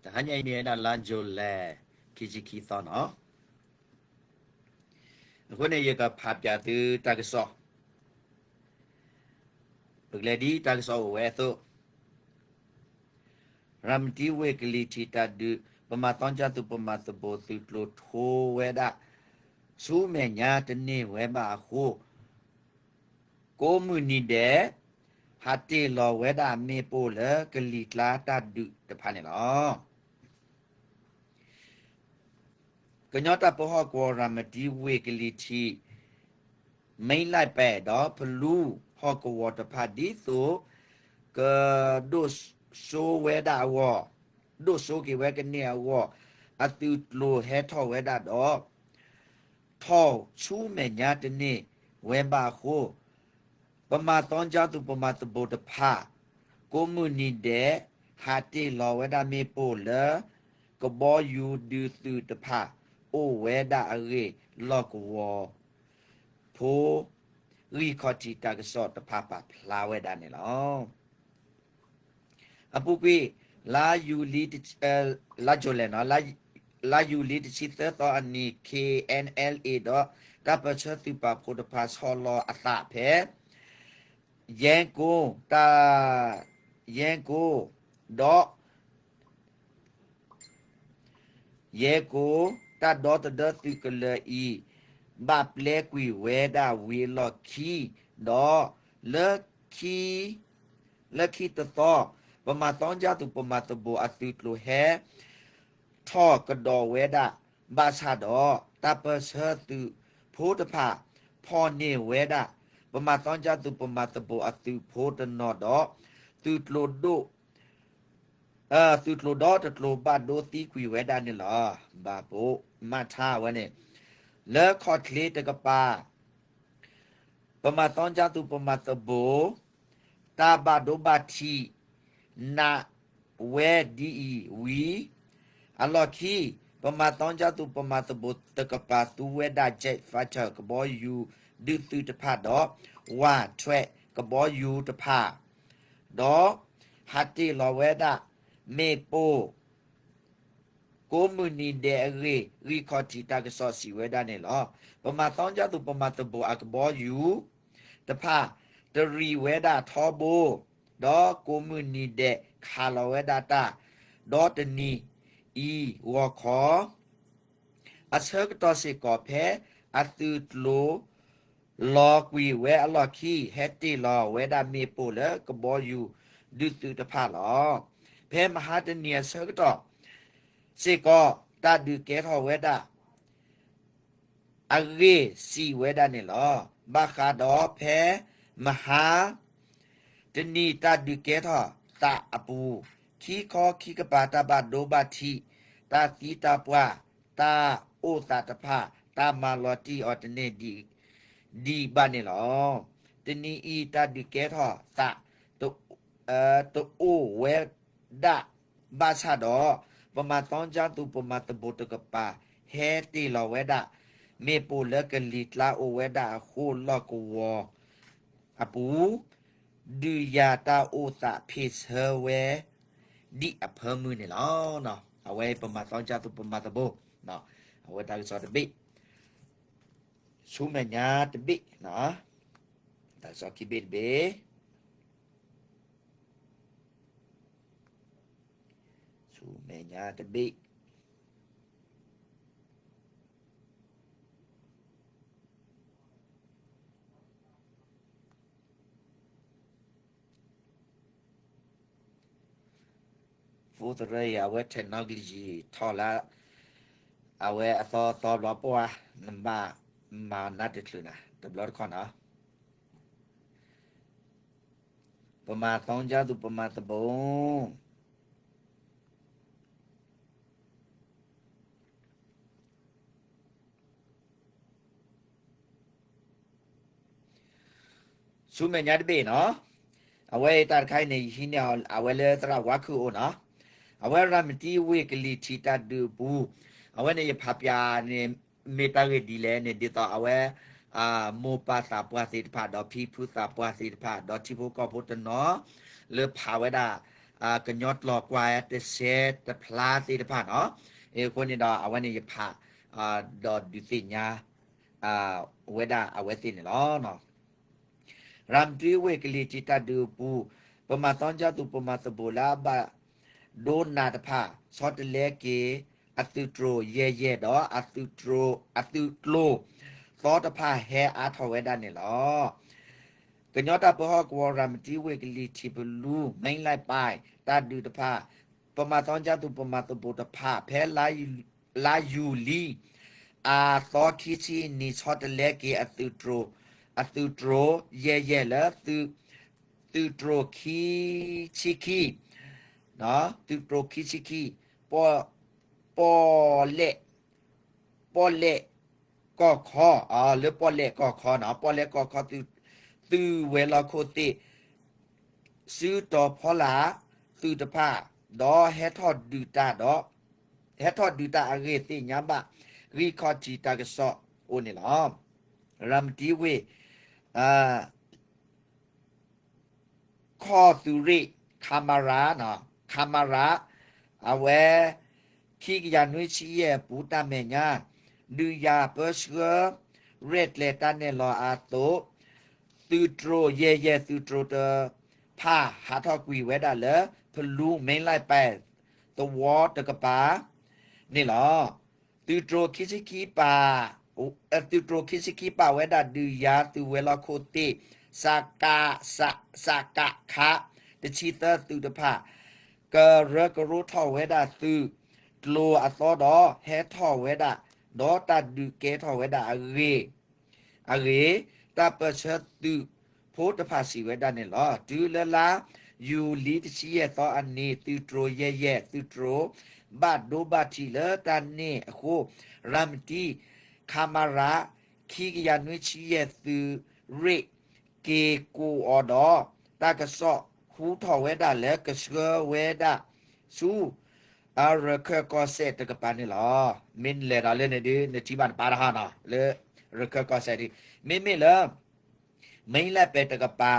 တဟါညါအံၤမ့ၢ်ဝဲဒၣ်လါယူၤလံ ခံဆံခံသီန့ၣ်လီၤ. အဃိန့ၣ် ယကဖးပၠးသုတၢ်ကစီၣ်, ပကလဲၤဒ်တၢ်ကစီၣ်အိၣ်ဝဲအသိး, ရၤမတံဝ့ၢ်ကလံၤထံးတၢ်ဒုး ပမၤသီကၠါသူ ပမၤသဘိၣ်သုးကျိၤထိဝဲဒၣ် ဆူမဲာ်ညါတန့ၢ်ဝဲဘၣ်အဃိ ကိးမုၢ်နံၤဒဲး ဟးတ့ၢ်လီၤဝဲဒၣ်မ့ၣ်ပိၢ်လၢကလံၤကျါတၢ်ဒုးတဖၣ်န့ၣ်လီၤ. ကညီတၢ်ပၢဟီၣ်ကဝီၤ ရၤမတံဝ့ၢ်ကလံၤထံး မ့လၢၣ်ပဲၣ် ဒီးဖလူဟီၣ်ကဝီၤတဖၣ် ဒ်သိးက ဒိၣ်စိဝဲဒၣ်အဂီၢ်, ဒိၣ်စိက့ၤဝဲကန့ၢ်အဂီၢ် အသုးကျိၤဟဲထီၣ်ဝဲဒၣ်ဒီး ထီၣ်ဆူမဲာ်ညါတန့ၢ်ဝဲဘၣ်အဃိ ပမၤသီကၠါသူ ပမၤသဘိၣ်တဖၣ် ကိးမုၢ်နံၤဒဲး ဟးတ့ၢ်လီၤဝဲဒၣ်မ့ၣ်ပိၢ်လၢ ကဘီယူၤဒုးသုးတဖၣ် အိၣ်ဝဲဒၣ်အဂ့ၢ် လီၢ်ကဝီၤဖိ ဂံၢ်ခီၣ်ထံးတၢ်ကစီၣ်တဖၣ်ပာ်ဖျါဝဲဒၣ်န့ၣ်လီၤ. အပူၤကွံာ် လါယူၤလံ လါယူၤလံ လါယူၤလံတဆံသၢသီအနံၤ ခ့ၣ်အဲၣ်အဲၣ်လ်အ့ ဒီးတၢ်ပၢၢ်ဆၢသုးပာ်ဖှိၣ်တဖၣ်ဆီၣ်လီၤအသးဖဲ ယဲၢ်ကိၣ် တၢ် ယဲၢ်ကိၣ် ဒီး ယဲၢ်ကိၣ် တၢ်ဒီသဒၢသုးကလၢၤအံၤ ဘၣ်ပျဲကွံာ်ဝဲဒၣ်ဝံၤအလီၢ်ခံ ဒီးလၢခံ လၢခံတသီ ပမၤသီကၠါသူ ပမၤသဘိၣ်အသုးကျိၤဟဲ ထီၣ်ကဒီးဝဲဒၣ် ဘၣ်ဆၣ်ဒီး တၢ်ပၢၢ်ဆၢသုးဖိတဖၣ် ဖီၣ်န့ၢ်ဝဲဒၣ် ပမၤသီကၠါသူ ပမၤသဘိၣ်အသုးဖိတနီၤဒီး သုးကျိၤဒိၣ် သုးကျိၤဒီတကျိၤဘၣ်ဒိသံကွံာ်ဝဲဒၣ်န့ၣ်လီၤ. ဘၣ်ပိာ်မးထါဝဲန့ၣ် လၢခီၣ်ချ့တကပၤ ပမၤသီကၠါသူ ပမၤသဘိၣ် တၢ်ဘၣ်ဒိဘၣ်ထံး နးဝဲဒ်အံၤဝံၤ အလီၢ်ခံ ပမၤသီကၠါသူ ပမၤသဘိၣ်တကပၤ သူဝဲဒၣ် jet fighter ကဘီယူၤဒုးသုးတဖၣ်ဒီး ဝးထွဲးကဘီယူၤတဖၣ် ဒီးဟးတ့ၢ်လီၤဝဲဒၣ် မ့ၣ်ပိၢ် ကိးမုၢ်နံၤဒဲးအဂ့ၢ် ဂံၢ်ခီၣ်ထံးတၢ်ကစီၣ်စံးဝဲဒၣ်န့ၣ်လီၤ. ပမၤသီကၠါသူ ပမၤသဘိၣ်အကဘီယူၤတဖၣ် တရံးဝဲဒၣ်ထီဘိ ဒီးကိးမုၢ်နံၤဒဲးခးလီၤဝဲဒၣ်တၢ် ဒီးတနံၤအံၤဂီၤခီ အဆၢကတီၢ်စ့ၢ်ကီးဖဲအသုးကျိၤ လီၤကွံာ်ဝဲအလီၢ်ခံ ဟဲတ့ၢ်လီၤဝဲဒၣ်မ့ၣ်ပိၢ်လၢကဘီယူၤဒုးသုးတဖၣ်လီၤ. ဖဲမဟါတနံၤအဆၢကတီၢ်စ့ၢ်ကီး တၢ်ဒုးကဲထီၣ်ဝဲဒၣ် အဂ့ၢ်စံးဝဲဒၣ်န့ၣ်လီၤ. ဘၣ်ဃးဒီးဖဲမဟါ တနံၤတၢ်ဒုးကဲထီၣ်သးအပူၤ ခံခီခံကပၤတၢ်ဘၣ်ဒိဘၣ်ထံး တၢ်သံတၢ်ပှၢ် တၢ်အိၣ်သးတဖၣ် တၢ်မၤလီၤတံၢ်အီၤတန့ၢ်ဒံးဘၣ်န့ၣ်လီၤ. တနံၤအံၤတၢ်ဒုးကဲထီၣ်သး တ တအိၣ်ဝဲဒၣ်ဘၣ်ဆၣ်ဒီး ပမၤသီကၠါသူ ပမၤသဘိၣ်တကပၤ ဟဲတ့ၢ်လီၤဝဲဒၣ် မ့ၣ်ပိၢ်လၢကလံၤကျါအိၣ်ဝဲဒၣ်အဃိ လီၢ်ကဝီၤအပူၤ ဒုးယၤတၢ်အိၣ်သးဖ့ၣ်ဆၢဝဲ ဒ်အဖၢမုၢ်န့ၣ်လီၤ. အဝဲပမၤသီကၠါသူ ပမၤသဘိၣ် အဝဲတၢ်ကစီၣ်တဘ့ၣ် ဆူမဲာ်ညါတဘ့ၣ်, တၢ်ကစီၣ်ခံဘ့ၣ်တဘ့ၣ်, ဆူမဲာ်ညါတဘ့ၣ်. ဖိသရၢအံၤ အဝဲ technology ထီၣ်လၢ အဝဲအသီသီဘျီပှၢ် နဘၣ်မၤနၢ်တချုးနၤ တဘျီတခီၣ်နီၤ. ပမၤသီကၠါသူ ပမၤသဘိၣ် ဆူမဲာ်ညါတဘ့ၣ်နီၤ, အဝဲအံၤတၢ်တခါအံၤန့ၣ် ယဟံးန့ၢ်အီၤ အဝဲလၢသရၣ်ဝါခုၣ်အအိၣ်နီၤ, အဝဲရၤမတံဝ့ၢ်ကလံၤထံးတၢ်ဒုးအပူၤ, အဝဲန့ၣ်ယဖးပၠးန့ၣ် မ့ၢ်တၢ်ဂ့ၢ်ဒ်လဲၣ်န့ၣ် ဒ်သိးအဝဲ မိၢ်ပၢ်သးပှၢ်သ့ၣ်တဖၣ် ဒီးဖံဖုသးပှၢ်သ့ၣ်တဖၣ် ဒီးထံဖိကီၢ်ဖိတနီၤ လၢဖးဝဲဒၣ် ကညီကျိာ်ကွၢ်တစဲးတဖျါသ့ၣ်တဖၣ်နီၤ. အဃိန့ၣ်ဒီး အဝဲန့ၣ်ယဖး ဒီးဒုးသ့ၣ်ညါ ဝဲဒၣ်အဝဲသ့ၣ်န့ၣ်လီၤ. ရၤမတံဝ့ၢ်ကလံၤထံးတၢ်ဒုးအပူၤ, ပမၤသီကၠၢ်သူၣ်ပမၤသဘိးလၢအဘၣ်ဒိနးတဖၣ် ဆီတလဲက့ၤ အသုးတြိၤယဲၢ်ယဲၢ်ဒီး အသုးကျိၤသီတဖၣ်ဟဲအါထီၣ်ဝဲဒၣ်န့ၣ်လီၤ. ကညီတၢ်ပၢဟီၣ်ကဝီၤ ရၤမတံဝ့ၢ်ကလံၤထံး ဖလူ မ့လၢပၢ် တၢ်ဒုးတဖၣ် ပမၤသီကၠၢ်သူၣ်ပမၤသဘိးတဖၣ် ဖဲလါယူၤလံ အသီခံဆံနံၤ ဆီတလဲက့ၤ အသုးတြိၤယဲၢ်ယဲၢ်လၢ သုးတြိၤခံဆံခံ, သုးတြိၤခံဆံခံ, ပီၣ်လဲၣ်, ပီၣ်လဲၣ်ကီၢ်ခီ, လၢပီၣ်လဲၣ်ကီၢ်ခီနီၤ, ပီၣ်လဲၣ်ကီၢ်ခီ သုးဝဲၤလီၢ်ခိၣ်သ့ၣ် စုတီၤဖီလာ် သုးတဖၣ် ဒီးဟဲထီၣ်ဒုးတၢ်ဒီး ဟဲထီၣ်ဒုးတၢ်အဂ့ၢ်သ့ၣ်ညါဘၣ် ဂံၢ်ခီၣ်ထံးတၢ်ကစီၣ်အိၣ်န့ၣ်လီၤ. ရၤမတံဝ့ၢ် ခီၣ်သုးရ့ၣ် ခမရ ခမရ အဝဲ ခံကယၤနွံဆံယဲၢ်အပူၤတၢ်မဲာ်ညါ ဒုးယၤပၢဆှၢ ရဲၣ်ကျဲၤတၢ်နဲၣ်လီၤအသိး သုးတြိၤယဲၢ်ယဲၢ် သုးတြိၤတဖၣ် ဟးထီၣ်ကွံာ်ဝဲဒၣ်လၢ ဖလူ မ့လၢပၢ် သဝီတကပၤန့ၣ်လီၤ. သုးတြိၤခံဆံခံပာ် သုးတြိၤခံဆံခံပာ်ဝဲဒၣ် ဒုးယၤသုးဝဲၤလီၢ်ခိၣ်သ့ၣ် စက စကခ တဆံသၢ သုးတဖၣ် ကရၢကရိထီၣ်ဝဲဒၣ်သုးကျိၤအသီဒီး ဟဲထီၣ်ဝဲဒၣ် ဒီးတၢ်ဒုးကဲထီၣ်ဝဲဒၣ်အဂ့ၢ် အဂ့ၢ် တၢ်ပၢၢ်ဆၢသုးဖိတဖၣ်စံးဝဲဒၣ်န့ၣ်လီၤ. တုၤလၢလါယူၤလံတဆံယဲၢ်သီအနံၤ သုးတြိၤယဲၢ်ယဲၢ် သုးတြိၤ ဘၣ်ဒိဘၣ်ထံးလၢတၢ်န့ၣ်အဃိ ရၤမတံ ခမရ ခံကယၤနွံဆံယဲၢ် သုးရ့ၣ် က့ၤကိးအီၤဒီး တၢ်ကစီၣ်ဟူထီၣ်ဝဲဒၣ်လၢကဆှၢဝဲဒၣ်ဆူ အရခၢၣ်ကီၢ်စဲၣ်တကပၤန့ၣ်လီၤ. မ့ၢ်နလဲၤဒီးလၢန့ၣ်ဒုး နထံၣ်ဘၣ်နပၢ်တဟါနီၤ လၢရခၢၣ်ကီၢ်စဲၣ်ဒုး မ့မ့ၢ်လၢ မ့ၢ်လၢပဲာ်တကပၤ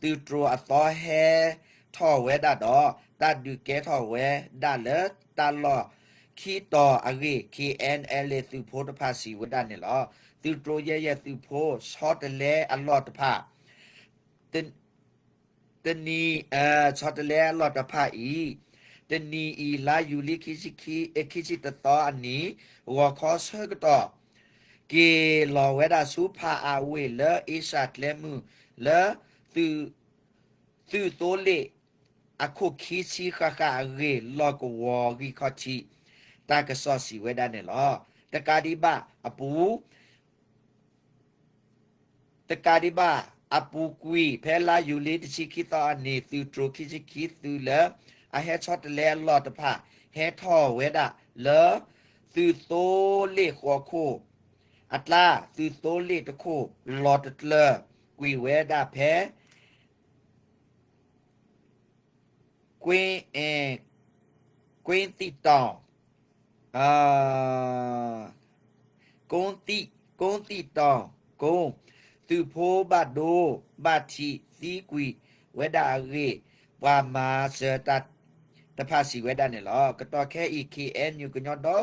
သုးတြိၤအသီဟဲထီၣ်ဝဲဒၣ်ဒီး တၢ်ဒုးကဲထီၣ်ဝဲဒၣ်လၢတၢ်လီၢ်ခံတီၤအဂ့ၢ် ခ့ၣ်အဲၣ်အဲၣ်လ့ၣ် သုးဖိတဖၣ်စံးဝဲဒၣ်န့ၣ်လီၤ. သုးတြိၤယဲၢ်ယဲၢ်သုးဖိ ဆီတလဲအလီၢ်တဖၣ် တနံၤ ဆီတလဲအလီၢ်တဖၣ်အံၤ တနံၤအံၤ လါယူၤလံ ခံဆံတသီအနံၤ ဂီၤခီဆၢကတီၢ် က့ၤလီၤဝဲဒၣ်ဆူဖးအးဝ့ၢ်လၢအ့ရှၢၣ်ကျဲမုၢ်လၢ သုးသိလ့ၣ်အခိၣ်ခံဆံဃၣ်ဃၣ်အဂ့ၢ် လီၢ်ကဝီၤဂံၢ်ခီၣ်ထံး တၢ်ကစီၣ်စံးဝဲဒၣ်န့ၣ်လီၤ. တကးဒံးဘၣ်အပူၤ တကးဒံးဘၣ်အပူၤကွံာ် ဖဲလါယူၤလံတဆံခံသီအနံၤ သုးတြိၤခံဆံခံသုးလၢ အဟဲဆီတလဲအလီၢ်တဖၣ် ဟဲထီၣ်ဝဲဒၣ်လၢ သုးသိလ့ၣ်ဃီခိၣ်အကျါ သုးသိလ့ၣ်တခိၣ် လီၤတကျၢၤကွံာ်ဝဲဒၣ်ဖဲ ကွ့ ကွ့သံၣ်တီၤ ကိသံၣ် ကိသံၣ်တီၤ ကိ သုးဖိဘၣ်ဒိဘၣ်ထံးသံကွံာ်ဝဲဒၣ်အဂ့ၢ် ပှၤမၤစၢၤတၢ်တဖၣ်စံးဝဲဒၣ်န့ၣ်လီၤ. ကတီၢ်ခဲအံၤ ခ့ၣ်အဲၣ်ယူၣ် ကညီဒီ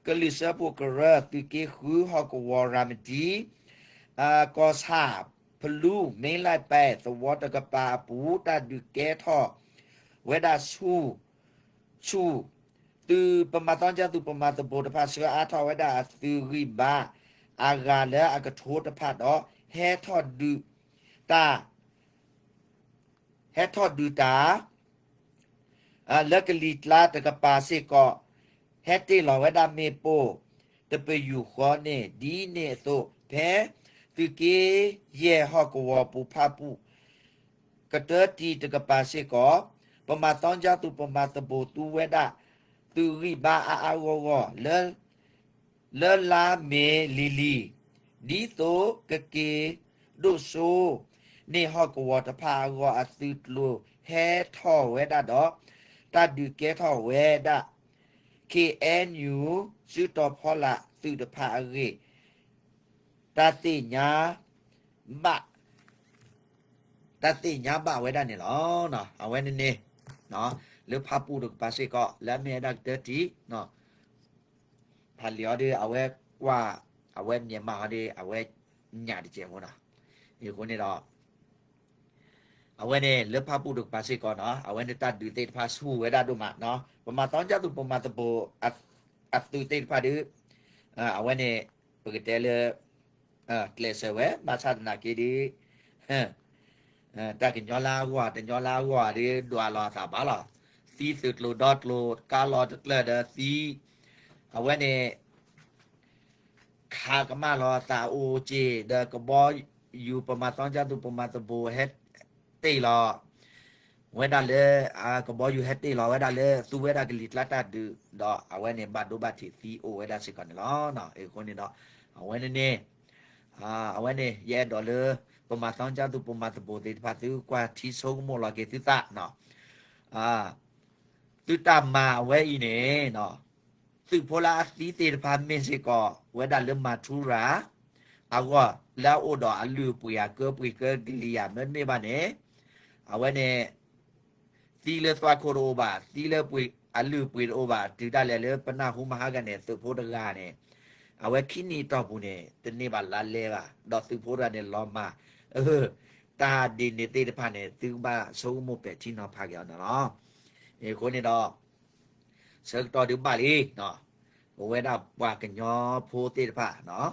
ကလုာ်စၢဖှိၣ်ကရၢ သုးက့ဃုဟီၣ်ကဝီၤရၤမတံ ကီၢ်ဆၣ် ဖလူ မ့လၢပဲၢ် သဝီတကပၤအပူၤ တၢ်ဒုးကဲထီၣ်ဝဲဒၣ်ဆူၣ် ဆူၣ် သုးပမၤသီကၢ်သူၣ်ပမၤသဘိးတဖၣ် ဆှၢအါထီၣ်ဝဲဒၣ်အသုးဂံၢ်ဘါအဂၤလၢအကထိတဖၣ်ဒီး ဟဲထီၣ်ဒုးတၢ် ဟဲထီၣ်ဒုးတၢ် လၢကလံၤကျါတကပၤစ့ၢ်ကီး ဟဲတ့ၢ်လီၤဝဲဒၣ်မ့ၣ်ပိၢ်တပယူာ်ဃီန့ၣ် ဒ်န့ၣ်အသိး ဖဲသုးက့ယဲၢ်ဟီၣ်ကဝီၤပူၤဖၣ်ပူၣ် ကတၢၢ်တံၢ်တကပၤစ့ၢ်ကီး ပမၤသီကၢ်သူၣ်ပမၤသဘိးသူဝဲဒၣ် သုးဂံၢ်ဘါအါအါဂီၢ်ဂီၢ် လၢ လၢလါမ့ၤလံၤလံၤ ဒ်သိးကက့ၤဒိၣ်စိန့ၢ်ဟီၣ်ကဝီၤတဖၣ်အဂီၢ် အသုးကျိၤဟဲထီၣ်ဝဲဒၣ်ဒီး တၢ်ဒုးကဲထီၣ်ဝဲဒၣ် ခ့ၣ်အဲၣ်ယူၣ် စုတီၤဖီလာ်သုးတဖၣ်အဂ့ၢ် တၢ်သ့ၣ်ညါဘၣ် တၢ်သ့ၣ်ညါဘၣ်ဝဲဒၣ်န့ၣ်လီၤ. အဝဲန့ၣ်န့ၣ် လၢဖၣ်ပူၣ်တကပၤစ့ၢ်ကီး လၢအမ့ၢ်ဝဲဒၣ်ကတၢၢ်တံၢ် ဖးလံာ်အီၤဒီး အဝဲကွၢ် အဝဲ Myanmar အီၤဒီး အဝဲညၣ်တကဲးဖိနီၤ. အဃိန့ၣ်ဒီး အဝဲန့ၣ်လၢဖၣ်ပူၣ်တကပၤစ့ၢ်ကီးနီၤ အဝဲန့ၣ်တၢ်ဒုးသ့ၣ်တဖၣ်ဆူၣ်ဝဲဒၣ်ဒိၣ်မးနီၤ ပမၤသီကၠၢ်သူၣ်ပမၤသဘိး အသုးသ့ၣ်တဖၣ်ဒီး အဝဲန့ၣ် ပကတဲလၢ ကျဲးစၢးဝဲ ဘၣ်ဆၣ်သနာ်က့ဒီး တၢ်ကညီလၢအဂီၢ် တညီလၢအဂီၢ်ဒီး ဒွးလီၤအသးဘၣ်လီၤ. သံသုးကျိၤဒီကျိၤ ကါလီၤတကျၢၢ်ဒီးသံ အဝဲန့ၣ် ခးကမၣ်လီၤအသးအိၣ်က့ၤ ဒီးကဘီယူၤ ပမၤသီကၠၢ်သူၣ်ပမၤသဘိးဟဲတ့ၢ်လီၤ ဝဲဒၣ်လၢ ကဘီယူၤဟဲတ့ၢ်လီၤဝဲဒၣ်လၢ သူဝဲဒၣ်ကလံၤကျါတၢ်ဒုး ဒီးအဝဲန့ၣ်ဘၣ်ဒိဘၣ်ထံးသံအိၣ်ဝဲဒၣ်စ့ၢ်ကီးန့ၣ်လီၤ. အဃိန့ၣ်ဒီး အဝဲန့ၣ်န့ၣ် အဝဲန့ၣ် ယအဲၣ်ဒိးလၢ ပမၤသီကၠၢ်သူၣ်ပမၤသဘိးသ့ၣ်တဖၣ် သုကွၢ်ထံဆိကမိၣ်လီၤက့ၤသုသးနီၤ သုတၢ်မၤအဝဲအံၤန့ၣ် သုးဖိလၢအသံသ့ၣ်တဖၣ်မ့ၢ်စ့ၢ်ကီး ဝဲဒၣ်လၢမၤထူရၤ အဂီၢ် လၢအအိၣ်ဒီးအလုၢ်အပှ့ၤအကၢပှ့ၤကၢကလံၤယၤမ့တမ့ၢ်ဘၣ်န့ၣ် အဝဲန့ၣ် သံလၢသွၣ်ခိၣ်တအိၣ်ဘၣ် သံလၢအလုၢ်အပှ့ၤတအိၣ်ဘၣ် တုၤဒၣ်လဲာ်လၢပနၢ်ဟူမဟါဂၤန့ၣ် သုးဖိတဂၤန့ၣ် အဝဲခံနံၤအတီၢ်ပူၤန့ၣ် တန့ၢ်ဘၣ်လါလဲဘၣ် ဒီးသုးဖိတဂၤန့ၣ်လီၤမၢ် တၢ်ဒ်န့ၣ်သ့ၣ်တဖၣ်န့ၣ် သုကဘၣ်ဆိကမိၣ်ပဲာ်ထံနီၤဖးက့ၤအီၤန့ၣ်လီၤ. အဃိန့ၣ်ဒီး ဆၢကတီၢ်ဒုးဘၣ်လံ ပဝဲဒၣ်ပှၤကညီဖိသ့ၣ်တဖၣ်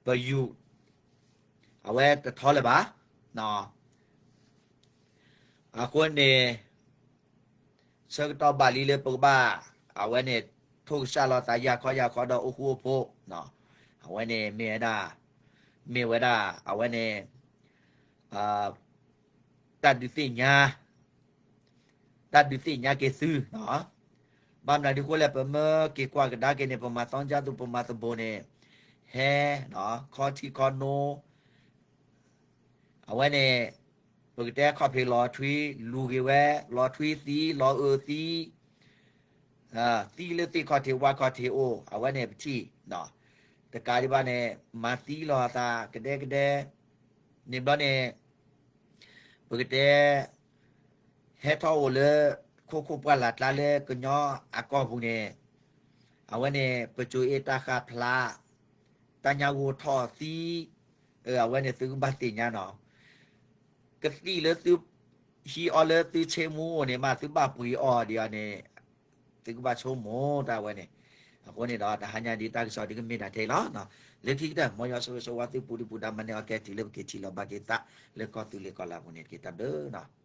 ပယူၤ အဝဲတထီလၢၤဘၣ် အဃိန့ၣ် ဆၢကတီၢ်ဘၣ်လံလၢပကဘၣ် အဝဲန့ၣ် ထိၣ်ကစၢ်လီၤသးယၢ်ခီယၢ်ခီဒီးအိၣ်ဃူအိၣ်ဖိး အဝဲန့ၣ်မ့ၢ်ဝဲဒၣ် မ့ၢ်ဝဲဒၣ် အဝဲန့ၣ် တၢ်ဒုးသ့ၣ်ညါ တၢ်ဒုးသ့ၣ်ညါက့ၤသု ဘၣ်မနုၤဒ်အဃိလဲၣ် ပမ့ၢ်က့ၤကွၢ်ကဒါက့ၤန့ၣ် ပမၤသီကၠၢ်သူၣ်ပမၤသဘိးန့ၣ် ဟဲ ခီထံခီနိ အဝဲန့ၣ် ပကတဲခီၣ်ဖံးလီၤထွံ လူၤက့ၤဝဲ လီၤထွံသံ လီၤအုးသံ သံလၢသ့ၣ်ခီၣ်ထံးဝၣ်ခီၣ်ထံးအိၣ် အဝဲန့ၣ်ပထံၣ် တကးဒံးဘၣ်န့ၣ် မၤသံလီၤအသးကဒဲကဒဲ န့ၣ်ဘျီန့ၣ် ပကတဲ ဟဲထီၣ်အိၣ်လၢ ခိခိၣ်ပှၢ်လၢ်ကျါလၢကညီအကီၢ်ပူၤန့ၣ် အဝဲန့ၣ် ပစိၤအ့တၢ်ဃၢ်ဖျါ တၢ်ညါဂိၢ်ထီၣ်သံ အဝဲန့ၣ်သုကဘၣ်သ့ၣ်ညါနီၤ ကသံၣ်လၢသု ဟံးအီၤလၢသုဆ့မူအိၣ်န့ၣ်မး သုဘၣ်ပှ့ၤအီၤဒံးအီၤန့ၣ် သုကဘၣ်ဆိကမိၣ်တၢ်ဝဲန့ၣ် အဃိန့ၣ်ဒီး တဟါညါဒ်တၢ်ကစီၣ်ဒ်ကမ့ၢ်ဒၣ်ထဲအံၤလီၤ. လၢခံကတၢၢ် မ်ယွၤဆိၣ်ဂ့ၤဆိၣ်ဝါသုပူၤဒုပူၤဒါမၤန့ၢ်အီၤကဲထံၣ်လၢပက့ၤထံၣ်လိာ်ဘၣ်က့ၤသး လၢကီၢ်သူလ့ၤကီၢ်လၤပူၤန့ၣ်တက့ၢ် တၢ်ဘျုးနီၤ.